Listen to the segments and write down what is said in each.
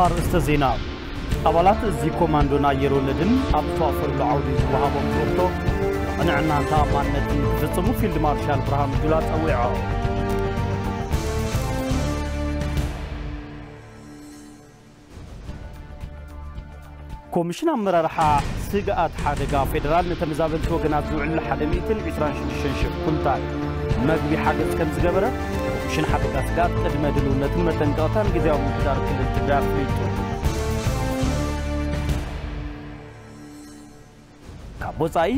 ኣርእስተ ዜና። ኣባላት እዚ ኮማንዶን ኣየር ወለድን ኣብ ዝተዋፈሩሉ ዓውዲ ዝወሃቦም ትሕዝቶ፣ ቅንዕናን ተኣማንነትን ክፍጽሙ ፊልድ ማርሻል ብርሃኑ ጁላ ጸዊዖም። ኮሚሽን ኣመራርሓ ስግኣት ሓደጋ ፌደራል ንተመዛበልቲ ወገናት ዝውዕል ሓደ ሚእትን ዕስራን ሽዱሽተን ሽሕ ኩንታል መግቢ ሓገዝ ከም ዝገበረ ኮሚሽን ሓደጋ ስግኣት ቅድመ ድልውነትን መጠንቀቕታን ግዝያዊ ምምሕዳር ክልል ትግራይ ኣፍሊጡ። ካብ ወጻኢ፣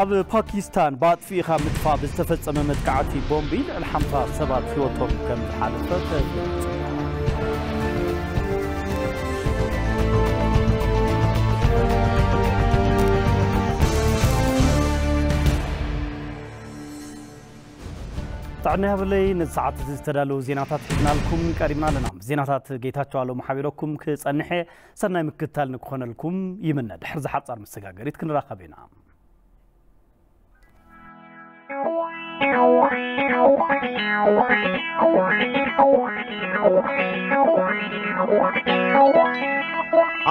ኣብ ፓኪስታን ብኣጥፊእኻ ምጥፋእ ብዝተፈጸመ መጥቃዕቲ ቦምቢ ልዕሊ ሓምሳ ሰባት ህይወቶም ከም ዝሓለፈ ተገሊጹ። ጥዕና ይሃበለይ፣ ነዚ ሰዓት እዚ ዝተዳለዉ ዜናታት ሒዝናልኩም ቀሪብና ኣለና። ዜናታት ጌታቸው ኣለሙ ሓቢረኩም ክጸንሕ እየ። ሰናይ ምክትታል ንክኾነልኩም ይምነ። ድሕሪ ዝሓጻር መሰጋገሪት ክንራኸብ ኢና።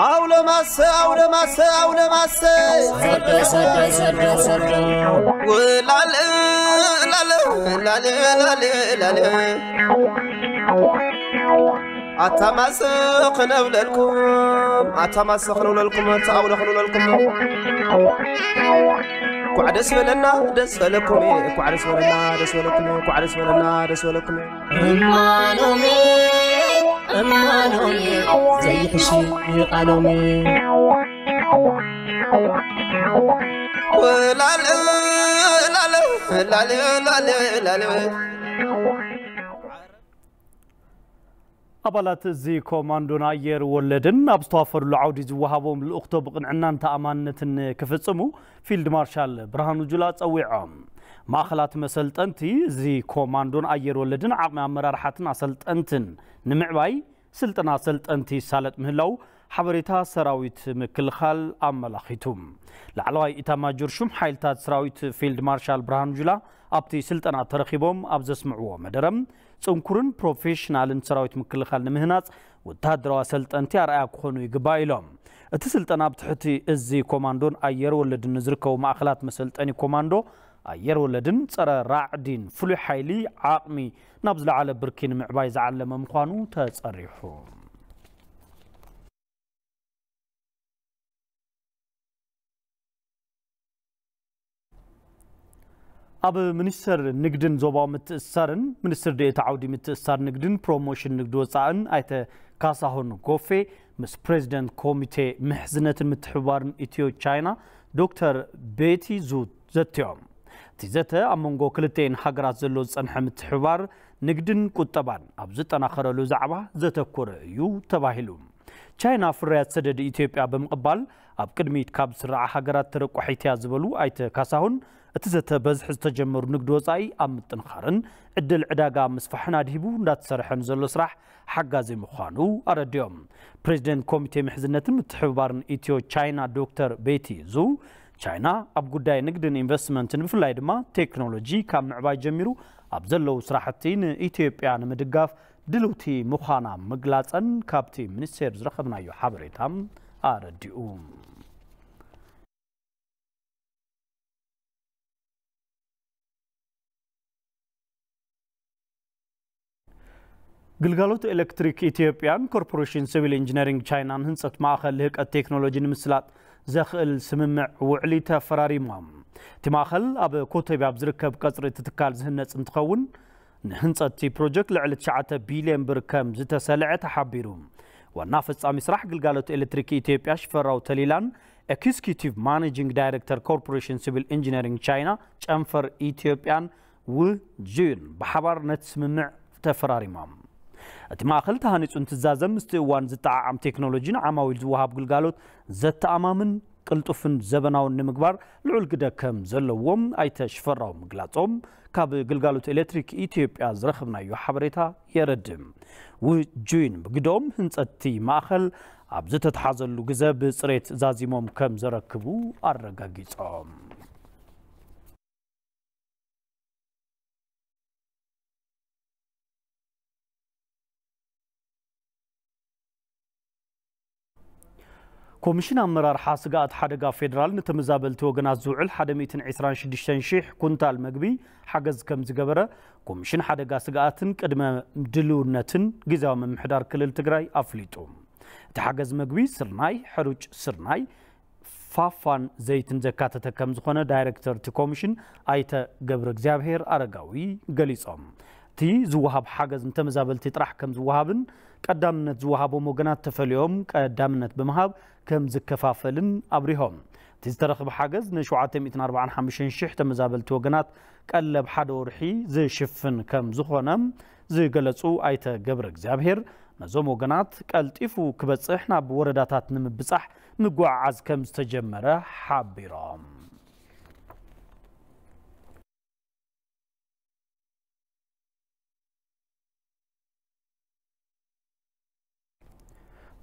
ኣውለማሰ፣ ኣውለማሰ፣ ኣውለማሰ። ሰዶ፣ ሰዶ፣ ሰዶ፣ ሰዶ። ውላል፣ ላል፣ ላል፣ ላል፣ ላል። ኣታ ማሰ ክነብለልኩም፣ ኣታ ማሰ ክነብለልኩም፣ ኣታ ኣውሎ ክነብለልኩም። ኳዕ ደስ በለና፣ ደስ በለኩም፣ ኳዕ ደስ በለና፣ ደስ በለኩም፣ ኳዕ ደስ በለና፣ ደስ በለኩም። እማኖሜ፣ እማኖሜ፣ ዘይሕሽ ቃሎሜ። ላል፣ ላል፣ ላል፣ ላል፣ ላል። ኣባላት እዚ ኮማንዶን ኣየር ወለድን ኣብ ዝተዋፈሩሉ ዓውዲ ዝወሃቦም ልኡኽቶ ብቕንዕናን ተኣማንነትን ክፍጽሙ ፊልድ ማርሻል ብርሃኑ ጁላ ጸዊዖም። ማእኸላት መሰልጠንቲ እዚ ኮማንዶን ኣየር ወለድን ዓቕሚ ኣመራርሓትን ኣሰልጠንትን ንምዕባይ ስልጠና ኣሰልጠንቲ ይሳለጥ ምህላው ሓበሬታ ሰራዊት ምክልኻል ኣመላኺቱ። ላዕለዋይ ኢታማጆር ሹም ሓይልታት ሰራዊት ፊልድ ማርሻል ብርሃኑ ጁላ ኣብቲ ስልጠና ተረኺቦም ኣብ ዘስምዕዎ መደረ፣ ጽንኩርን ፕሮፌሽናልን ሰራዊት ምክልኻል ንምህናጽ ወተሃደራዊ ኣሰልጠንቲ ኣርኣያ ክኾኑ ይግባእ ኢሎም። እቲ ስልጠና ኣብ ትሕቲ እዚ ኮማንዶን ኣየር ወለድን ንዝርከቡ ማእኸላት መሰልጠኒ ኮማንዶ ኣየር ወለድን ጸረ ራዕዲን ፍሉይ ሓይሊ ዓቕሚ ናብ ዝለዓለ ብርኪ ንምዕባይ ዝዓለመ ምዃኑ ተጸሪሑ። ኣብ ሚኒስቴር ንግድን ዞባዊ ምትእስሳርን ሚኒስትር ዴኤታ ዓውዲ ምትእስሳር ንግድን ፕሮሞሽን ንግዲ ወፃእን ኣይተ ካሳሁን ጎፌ ምስ ፕሬዚደንት ኮሚቴ ምሕዝነትን ምትሕብባርን ኢትዮ ቻይና ዶክተር ቤቲ ዙ ዘትዮም። እቲ ዘተ ኣብ መንጎ ክልተኤን ሃገራት ዘሎ ዝፀንሐ ምትሕብባር ንግድን ቁጠባን ኣብ ዝጠናኸረሉ ዛዕባ ዘተኮረ እዩ ተባሂሉ። ቻይና ፍርያት ሰደድ ኢትዮጵያ ብምቕባል ኣብ ቅድሚት ካብ ዝስርዓ ሃገራት ተረቋሒት እያ ዝበሉ ኣይተ ካሳሁን፣ እቲ ዘተ በዝሒ ዝተጀመሩ ንግዲ ወፃኢ ኣብ ምጥንኻርን ዕድል ዕዳጋ ኣብ ምስፋሕን ኣድሂቡ እንዳተሰርሐ ንዘሎ ስራሕ ሓጋዚ ምዃኑ ኣረዲኦም። ፕሬዚደንት ኮሚቴ ምሕዝነትን ምትሕብባርን ኢትዮ ቻይና ዶክተር ቤቲ ዙ፣ ቻይና ኣብ ጉዳይ ንግድን ኢንቨስትመንትን ብፍላይ ድማ ቴክኖሎጂ ካብ ምዕባይ ጀሚሩ ኣብ ዘለዉ ስራሕቲ ንኢትዮጵያ ንምድጋፍ ድልውቲ ምዃና ምግላፀን ካብቲ ሚኒስቴር ዝረኸብናዮ ሓበሬታ ኣረዲኡ። ግልጋሎት ኤሌክትሪክ ኢትዮጵያን ኮርፖሬሽን ሲቪል ኢንጂነሪንግ ቻይናን ህንፀት ማእኸል ልህቀት ቴክኖሎጂ ንምስላጥ ዘኽእል ስምምዕ ውዕሊ ተፈራሪሞም። እቲ ማእኸል ኣብ ኮተቤ ኣብ ዝርከብ ቀፅሪ እቲ ትካል ዝህነፅ እንትኸውን፣ ንህንፀት እቲ ፕሮጀክት ልዕሊ ትሽዓተ ቢልዮን ብር ከም ዝተሰልዐ ተሓቢሩ። ዋና ፈጻሚ ስራሕ ግልጋሎት ኤሌክትሪክ ኢትዮጵያ ሽፈራው ተሊላን ኤክስኪዩቲቭ ማኔጂንግ ዳይሬክተር ኮርፖሬሽን ሲቪል ኢንጂነሪንግ ቻይና ጨንፈር ኢትዮጵያን ው ጁን ብሓባር ነቲ ስምምዕ ተፈራሪሞም። እቲ ማእኸል ተሃኒፁ እንትዛዘም ምስቲ እዋን ዝጠዓዓም ቴክኖሎጂን ዓማዊል ዝወሃብ ግልጋሎት ዘተኣማምን ቅልጡፍን ዘበናውን ንምግባር ልዑል ግደ ከም ዘለዎም ኣይተ ሽፈራው ምግላፆም ካብ ግልጋሎት ኤሌክትሪክ ኢትዮጵያ ዝረኸብናዮ ሓበሬታ የረድእ። ው ጁን ብግደኦም ህንፀት እቲ ማእኸል ኣብ ዝተተሓዘሉ ግዘ ብፅሬት ዛዚሞም ከም ዘረክቡ ኣረጋጊፆም። ኮሚሽን ኣመራርሓ ስግኣት ሓደጋ ፌደራል ንተመዛበልቲ ወገናት ዝውዕል ሓደ ሚእትን ዕስራን ሽዱሽተን ሽሕ ኩንታል መግቢ ሓገዝ ከም ዝገበረ ኮሚሽን ሓደጋ ስግኣትን ቅድመ ድልውነትን ግዝያዊ ምምሕዳር ክልል ትግራይ ኣፍሊጡ። እቲ ሓገዝ መግቢ ስርናይ፣ ሕሩጭ ስርናይ፣ ፋፋን ዘይትን ዘካተተ ከም ዝኾነ ዳይሬክተር እቲ ኮሚሽን ኣይተ ገብረ እግዚኣብሔር ኣረጋዊ ገሊጾም። እቲ ዝወሃብ ሓገዝ ንተመዛበልቲ ጥራሕ ከም ዝወሃብን ቀዳምነት ዝወሃቦም ወገናት ተፈልዮም ቀዳምነት ብምሃብ ከም ዝከፋፈልን ኣብሪሆም። እቲ ዝተረኽበ ሓገዝ ን ሸውዓተ ሚእትን ኣርባዓን ሓሙሽተን ሽሕ ተመዛበልቲ ወገናት ቀለብ ሓደ ወርሒ ዝሽፍን ከም ዝኾነ ዝገለጹ ኣይተ ገብረ እግዚኣብሔር፣ ነዞም ወገናት ቀልጢፉ ክበጽሕ ናብ ወረዳታት ንምብጻሕ ምጉዕዓዝ ከም ዝተጀመረ ሓቢሮም።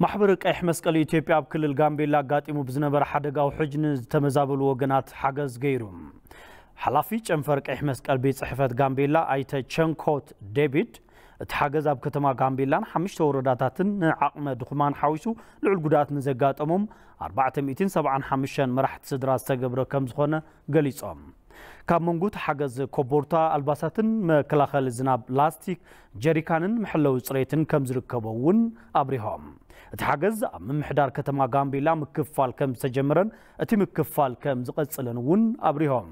ማሕበር ቀይሕ መስቀል ኢትዮጵያ ኣብ ክልል ጋምቤላ ኣጋጢሙ ብዝነበረ ሓደጋ ውሕጅ ንዝተመዛበሉ ወገናት ሓገዝ ገይሩ። ሓላፊ ጨንፈር ቀይሕ መስቀል ቤት ጽሕፈት ጋምቤላ ኣይተ ቸንኮት ዴቪድ፣ እቲ ሓገዝ ኣብ ከተማ ጋምቤላን ሓሙሽተ ወረዳታትን ንዓቕመ ድኹማን ሓዊሱ ልዑል ጉድኣት ንዘጋጠሞም ኣርባዕተ ሚእትን ሰብዓን ሓሙሽተን መራሕቲ ስድራ ዝተገብረ ከም ዝኾነ ገሊጾም። ካብ መንጎ እቲ ሓገዝ ኮቦርታ፣ ኣልባሳትን መከላኸሊ ዝናብ ላስቲክ ጀሪካንን መሐለዊ ጽሬትን ከም ዝርከቦ እውን ኣብሪሆም። እቲ ሓገዝ ኣብ ምምሕዳር ከተማ ጋምቤላ ምክፋል ከም ዝተጀመረን እቲ ምክፋል ከም ዝቐጽልን እውን ኣብሪሆም።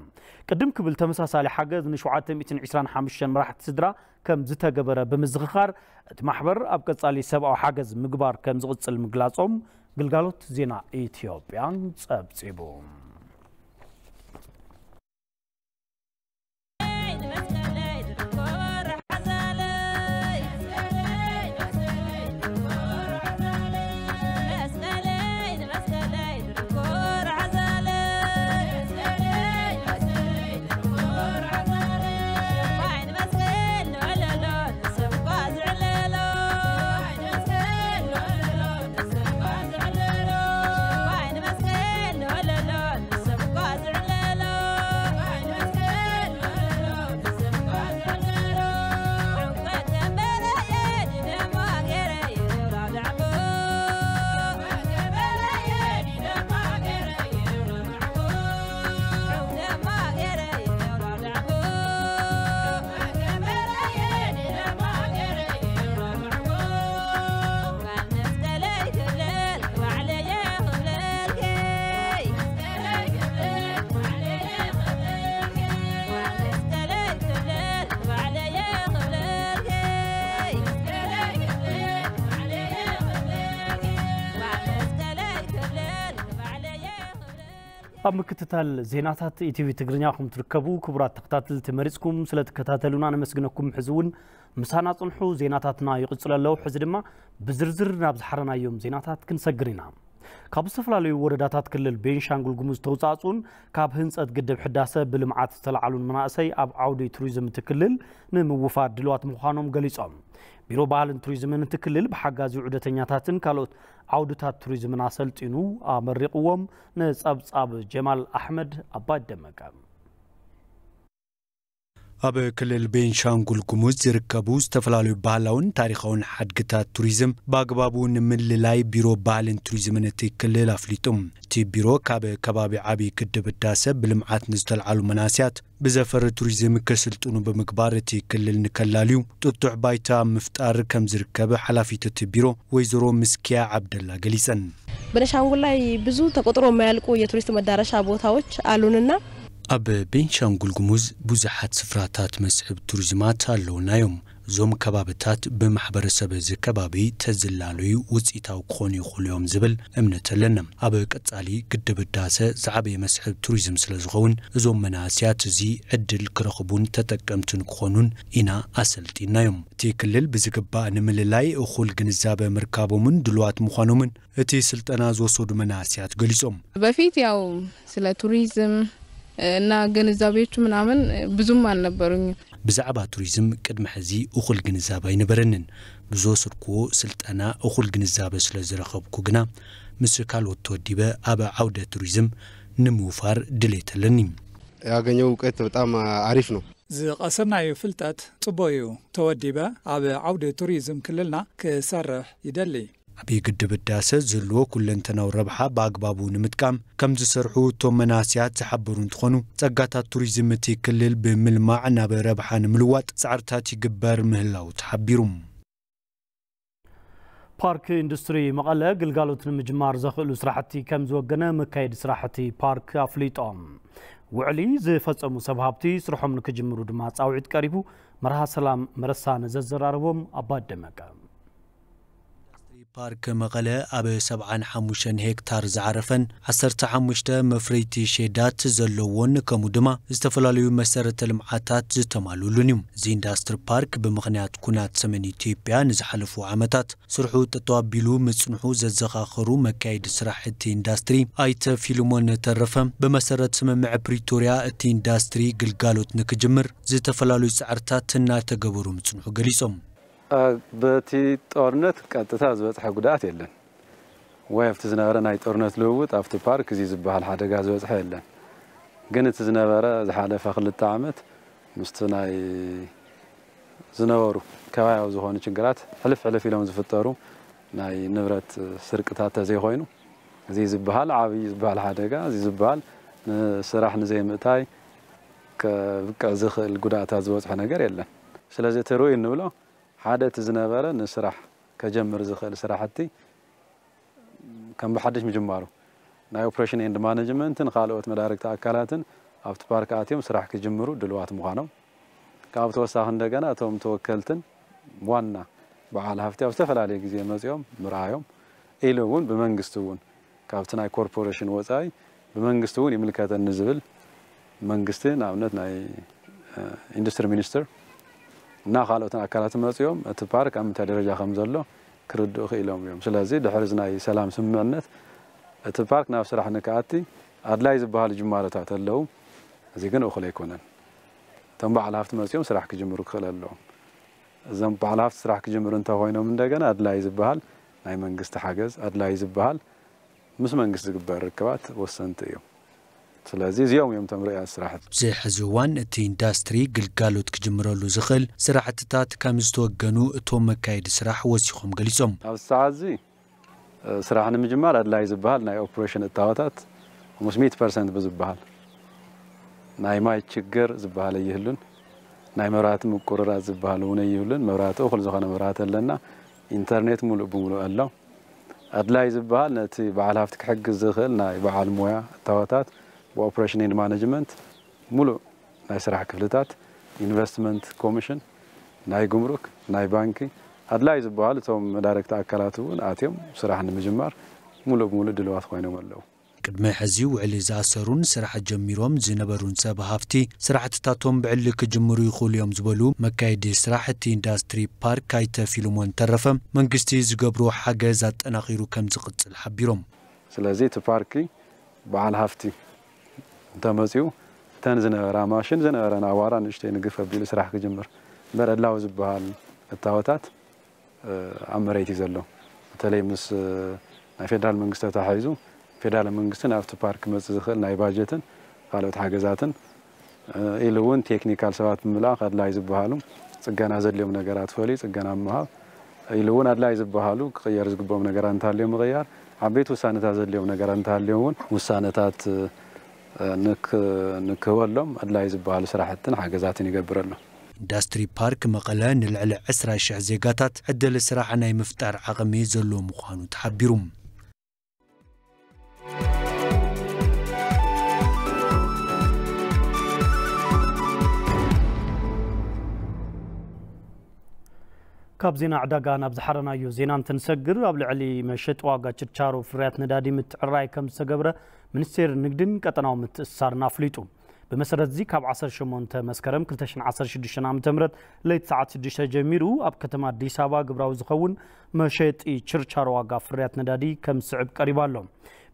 ቅድም ክብል ተመሳሳሊ ሓገዝ ን ሸውዓተ ሚእትን ዕስራን ሓሙሽተን መራሕቲ ስድራ ከም ዝተገበረ ብምዝኽኻር፣ እቲ ማሕበር ኣብ ቀጻሊ ሰብኣዊ ሓገዝ ምግባር ከም ዝቕጽል ምግላጾም ግልጋሎት ዜና ኢትዮጵያ ጸብጺቡ። ኣብ ምክትታል ዜናታት ኢቲቪ ትግርኛ ኹም ትርከቡ። ክቡራት ተኸታተልቲ፣ መሪጽኩም ስለ ትከታተሉና ነመስግነኩም። ሕዚ እውን ምሳና ጽንሑ። ዜናታትና ይቕጽሉ ኣለዉ። ሕዚ ድማ ብዝርዝር ናብ ዝሓረናዮም ዜናታት ክንሰግር ኢና። ካብ ዝተፈላለዩ ወረዳታት ክልል ቤንሻንጉል ጉሙዝ ተውጻእጹን ካብ ህንጸት ግድብ ሕዳሰ ብልምዓት ዝተለዓሉን መናእሰይ ኣብ ዓውዲ ቱሪዝም እቲ ክልል ንምውፋር ድልዋት ምዃኖም ገሊጾም። ቢሮ ባህልን ቱሪዝምን እቲ ክልል ብሓጋዚ ዑደተኛታትን ካልኦት ዓውድታት ቱሪዝምን ኣሰልጢኑ ኣመሪቕዎም። ንጸብጻብ ጀማል ኣሕመድ ኣባይ ደመቀ። ኣብ ክልል ቤንሻንጉል ጉሙዝ ዝርከቡ ዝተፈላለዩ ባህላውን ታሪኻውን ሓድግታት ቱሪዝም ብኣግባቡ ንምልላይ ቢሮ ባህልን ቱሪዝምን እቲ ክልል ኣፍሊጡ። እቲ ቢሮ ካብ ከባቢ ዓብዪ ግድብ ህዳሰ ብልምዓት ንዝተልዓሉ መናእሰያት ብዘፈሪ ቱሪዝም ክስልጥኑ ብምግባር እቲ ክልል ንከላልዩ ጥጡሕ ባይታ ምፍጣር ከም ዝርከብ ሓላፊት እቲ ቢሮ ወይዘሮ ምስኪያ ዓብደላ ገሊጸን። በነሻንጉል ላይ ብዙ ተቆጥሮ የማያልቁ የቱሪስት መዳረሻ ቦታዎች አሉንና ኣብ ቤንሻንጉል ጉሙዝ ብዙሓት ስፍራታት መስሕብ ቱሪዝማት ኣለውና እዮም። እዞም ከባብታት ብማሕበረሰብ እዚ ከባቢ ተዝላለዩ ውፅኢታዊ ክኾኑ ይኽእሉ እዮም ዝብል እምነት ኣለና። ኣብ ቀፃሊ ግድብ ህዳሰ ዝዓበየ መስሕብ ቱሪዝም ስለ ዝኸውን እዞም መናእሰያት እዚ ዕድል ክረኽቡን ተጠቀምትን ክኾኑን ኢና ኣሰልጢናዮም። እቲ ክልል ብዝግባእ ንምልላይ እኹል ግንዛበ ምርካቦምን ድሉዋት ምዃኖምን እቲ ስልጠና ዝወሰዱ መናእሰያት ገሊጾም። በፊት ያው ስለ ቱሪዝም እና ግንዛቤዎቹ ምናምን ብዙም አልነበሩኝም። ብዛዕባ ቱሪዝም ቅድሚ ሕዚ እኹል ግንዛበ ኣይነበረንን። ብዝወሰድክዎ ስልጠና እኹል ግንዛበ ስለ ዝረኸብኩ ግና ምስ ካልኦት ተወዲበ ኣብ ዓውደ ቱሪዝም ንምውፋር ድሌት ኣለኒ። ያገኘው እውቀት በጣም አሪፍ ነው። ዝቐሰምናዮ ፍልጠት ጽቡቕ እዩ። ተወዲበ ኣብ ዓውዲ ቱሪዝም ክልልና ክሰርሕ ይደሊ። ዓብዪ ግድብ ህዳሰ ዝህልዎ ኩለንተናዊ ረብሓ ብኣግባቡ ንምጥቃም ከም ዝሰርሑ እቶም መናእሰያት ዝሓበሩ እንትኾኑ፣ ጸጋታት ቱሪዝም እቲ ክልል ብምልማዕ ናብ ረብሓ ንምልዋጥ ጻዕርታት ይግበር ምህላው ተሓቢሩ። ፓርክ ኢንዱስትሪ መቐለ ግልጋሎት ንምጅማር ዘኽእሉ ስራሕቲ ከም ዝወገነ መካየዲ ስራሕቲ ፓርክ ኣፍሊጦም። ውዕሊ ዝፈጸሙ ሰብ ሃብቲ ስርሖም ንክጅምሩ ድማ ጻውዒት ቀሪቡ። መርሃ ሰላም መረሳ ንዘዘራረቦም ኣባት ደመቀ። ኢንዱስትሪ ፓርክ መቐለ ኣብ ሰብዓን ሓሙሽተን ሄክታር ዝዓረፈን ዓሰርተ ሓሙሽተ መፍረይቲ ሼዳት ዘለዎን፣ ከምኡ ድማ ዝተፈላለዩ መሰረተ ልምዓታት ዝተማሉሉን እዩ። እዚ ኢንዳስትሪ ፓርክ ብምኽንያት ኩናት ሰሜን ኢትዮጵያ ንዝሓለፉ ዓመታት ስርሑ ጠጠው ኣቢሉ ምጽንሑ ዘዘኻኸሩ መካየዲ ስራሕ እቲ ኢንዳስትሪ ኣይተ ፊልሞን ተረፈ፣ ብመሰረት ስምምዕ ፕሪቶርያ እቲ ኢንዳስትሪ ግልጋሎት ንክጅምር ዝተፈላለዩ ጻዕርታት እናተገበሩ ምጽንሑ ገሊጾም። አ፣ በቲ ጦርነት ቀጥታ ዝበጽሐ ጉድኣት የለን ወይ ኣብቲ ዝነበረ ናይ ጦርነት ልውውጥ ኣብቲ ፓርክ እዚ ዝበሃል ሓደጋ ዝበጽሐ የለን። ግን እቲ ዝነበረ ዝሓለፈ ክልተ ዓመት ምስቲ ናይ ዝነበሩ ከባቢያዊ ዝኾኑ ችግራት ሕልፍ ሕልፍ ኢሎም ዝፍጠሩ ናይ ንብረት ስርቅታት ተዘይኮይኑ፣ እዚ ዝበሃል ዓብዪ ዝበሃል ሓደጋ፣ እዚ ዝበሃል ንስራሕ ንዘይምእታይ ከብቅዕ ዝኽእል ጉድኣታት ዝበጽሖ ነገር የለን። ስለዚ እቲ ርኡይ እንብሎ ሓደ እቲ ዝነበረ ንስራሕ ከጀምር ዝኽእል ስራሕቲ ከም ብሓድሽ ምጅማሩ ናይ ኦፕሬሽን ኤንድ ማኔጅመንትን ካልኦት መዳርግቲ ኣካላትን ኣብቲ ፓርክ ኣትዮም ስራሕ ክጅምሩ ድልዋት ምዃኖም፣ ካብ ተወሳኺ እንደገና እቶም ተወከልትን ዋና በዓል ሃፍቲ ኣብ ዝተፈላለየ ግዜ መጺኦም ምርኣዮም፣ ኢሉ እውን ብመንግስቲ እውን ካብቲ ናይ ኮርፖሬሽን ወጻኢ ብመንግስቲ እውን ይምልከተኒ ዝብል መንግስቲ፣ ንኣብነት ናይ፣ እ፣ ኢንዱስትሪ ሚኒስትር እና ካልኦትን ኣካላት መጺኦም እቲ ፓርክ ኣብ ምንታይ ደረጃ ከም ዘሎ ክርድኡ ክኢሎም እዮም። ስለዚ ድሕሪ እዚ ናይ ሰላም ስምምዕነት እቲ ፓርክ ናብ ስራሕ ንክኣቲ ኣድላይ ዝበሃሉ ጅማሮታት ኣለዉ። እዚ ግን እኹል ኣይኮነን። እቶም በዓል ሃፍቲ መጺኦም ስራሕ ክጅምሩ ክኽእል ኣለዎም። እዞም በዓል ሃፍቲ ስራሕ ክጅምሩ እንተኾይኖም እንደገና ኣድላይ ዝበሃል ናይ መንግስቲ ሓገዝ፣ ኣድላይ ዝበሃል ምስ መንግስቲ ዝግበር ርክባት ወሰንቲ እዮም። ስለዚ እዚኦም እዮም እቶም ርኡያት ስራሕቲ። ኣብዚ ሕዚ እዋን እቲ ኢንዳስትሪ ግልጋሎት ክጅምረሉ ዝኽእል ስራሕትታት ከም ዝተወገኑ እቶም መካየዲ ስራሕ ወሲኾም ገሊጾም። ኣብዚ ሰዓት እዚ፣ እ፣ ስራሕ ንምጅማር ኣድላይ ዝበሃል ናይ ኦፕሬሽን እታወታት ምስ ሚእቲ ፐርሰንት ብዝበሃል፣ ናይ ማይ ችግር ዝበሃል ኣይህሉን። ናይ መብራህቲ ምቁርራጽ ዝበሃል እውን ኣይህሉን። መብራህቲ እኹል ዝኾነ መብራህቲ ኣለና። ኢንተርኔት ሙሉእ ብሙሉእ ኣሎ። ኣድላይ ዝበሃል ነቲ በዓል ሃፍቲ ክሕግዝ ዝኽእል ናይ በዓል ሞያ እታወታት ብኦፕሬሽን ኤንድ ማኔጅመንት ሙሉእ ናይ ስራሕ ክፍልታት፣ ኢንቨስትመንት ኮሚሽን፣ ናይ ጉምሩክ፣ ናይ ባንኪ፣ ኣድላይ ዝበሃሉ እቶም መዳርግቲ ኣካላት እውን ኣትዮም ስራሕ ንምጅማር ሙሉእ ብሙሉእ ድልዋት ኮይኖም ኣለዉ። ቅድሚ ሕዚ ውዕሊ ዝኣሰሩን ስራሕ ጀሚሮም ዝነበሩን ሰብ ሃፍቲ ስራሕትታቶም ብዕሊ ክጅምሩ ይኽእሉ እዮም ዝበሉ መካየዲ ስራሕ እቲ ኢንዳስትሪ ፓርክ ኣይተ ፊልሞን ተረፈ፣ መንግስቲ ዝገብሮ ሓገዝ ኣጠናኺሩ ከም ዝቕጽል ሓቢሮም። ስለዚ እቲ ፓርኪ በዓል ሃፍቲ እንተመፅኡ እተን ዝነበራ ማሽን ዝነበረን ኣዋራ ንእሽተይ ንግፍ ኣቢሉ ስራሕ ክጅምር እምበር ኣድላዊ ዝበሃል እታወታት፣ እ፣ ኣብ መሬት እዩ ዘሎ። በተለይ ምስ፣ እ፣ ናይ ፌደራል መንግስቲ ተታሒዙ ፌደራል መንግስቲ ናብቲ ፓርክ ክመፅእ ዝኽእል ናይ ባጀትን ካልኦት ሓገዛትን፣ እ፣ ኢሉ እውን ቴክኒካል ሰባት ብምልኣኽ ኣድላይ ዝበሃሉ ፅገና ዘድልዮም ነገራት ፈልዩ ፅገና ምሃብ ኢሉ እውን ኣድላይ ዝበሃሉ ክቕየር ዝግብኦም ነገራት እንተሃልዮም ምቕያር፣ ዓበይቲ ውሳነታት ዘድልዮም ነገራት እንተሃልዮም እውን ውሳነታት፣ እ፣ ንክ-፣ ንክህበሎም ኣድላይ ዝበሃሉ ስራሕትን ሓገዛትን ይገብር ኣሎ። ኢንዳስትሪ ፓርክ መቐለ ንልዕሊ ዕስራ ሽሕ ዜጋታት ዕድል ስራሕ ናይ ምፍጣር ዓቕሚ ዘለዎ ምዃኑ ተሓቢሩ። ካብ ዜና ዕዳጋ ናብ ዝሓረናዮ ዜና እንትንሰግር፣ ኣብ ልዕሊ መሸጢ ዋጋ ችርቻሮ ፍርያት ነዳዲ ምትዕርራይ ከም ዝተገብረ ሚኒስቴር ንግድን ቀጠናዊ ምትእስሳርን ኣፍሊጡ። ብመሰረት እዚ፣ ካብ ዓሰርተ ሸሞንተ መስከረም ክልተ ሽሕን ዓሰርተ ሽዱሽተን ዓመተ ምህረት ለይቲ ሰዓት ሽዱሽተ ጀሚሩ ኣብ ከተማ ኣዲስ ኣበባ ግብራዊ ዝኸውን መሸጢ ችርቻሮ ዋጋ ፍርያት ነዳዲ ከም ዝስዕብ ቀሪቡ ኣሎ።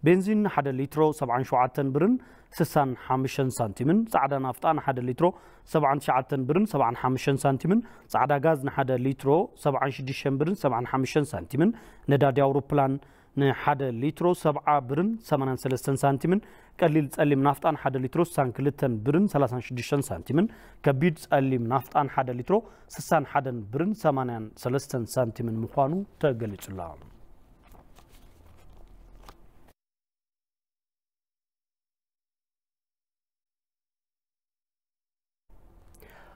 ቤንዚን ንሓደ ሊትሮ ሰብዓን ሸውዓተን ብርን ስሳን ሓሙሽተን ሳንቲምን፣ ጻዕዳ ናፍጣ ንሓደ ሊትሮ ሰብዓን ትሽዓተን ብርን ሰብዓን ሓሙሽተን ሳንቲምን፣ ጻዕዳ ጋዝ ንሓደ ሊትሮ ሰብዓን ሽዱሽተን ብርን ሰብዓን ሓሙሽተን ሳንቲምን፣ ነዳዲ ኣውሮፕላን ንሓደ ሊትሮ ሰብዓ ብርን ሰማንያን ሰለስተን ሳንቲምን፣ ቀሊል ጸሊም ናፍጣ ንሓደ ሊትሮ ስሳን ክልተን ብርን ሰላሳን ሽዱሽተን ሳንቲምን፣ ከቢድ ጸሊም ናፍጣ ንሓደ ሊትሮ ስሳን ሓደን ብርን ሰማንያን ሰለስተን ሳንቲምን ምዃኑ ተገሊጹ ኣሎ።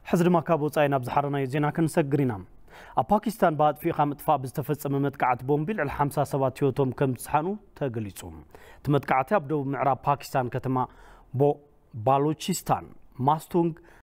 ሕዚ ድማ ካብ ወጻኢ ናብ ዝሓረናዮ ዜና ክንሰግር ኢና። ኣብ ፓኪስታን ብኣጥፊእኻ ምጥፋእ ብዝተፈጸመ መጥቃዕቲ ቦምቢ ልዕሊ ሓምሳ ሰባት ህይወቶም ከም ዝሰሓኑ ተገሊጹ። እቲ መጥቃዕቲ ኣብ ደቡብ ምዕራብ ፓኪስታን ከተማ ቦ ባሎቺስታን ማስቱንግ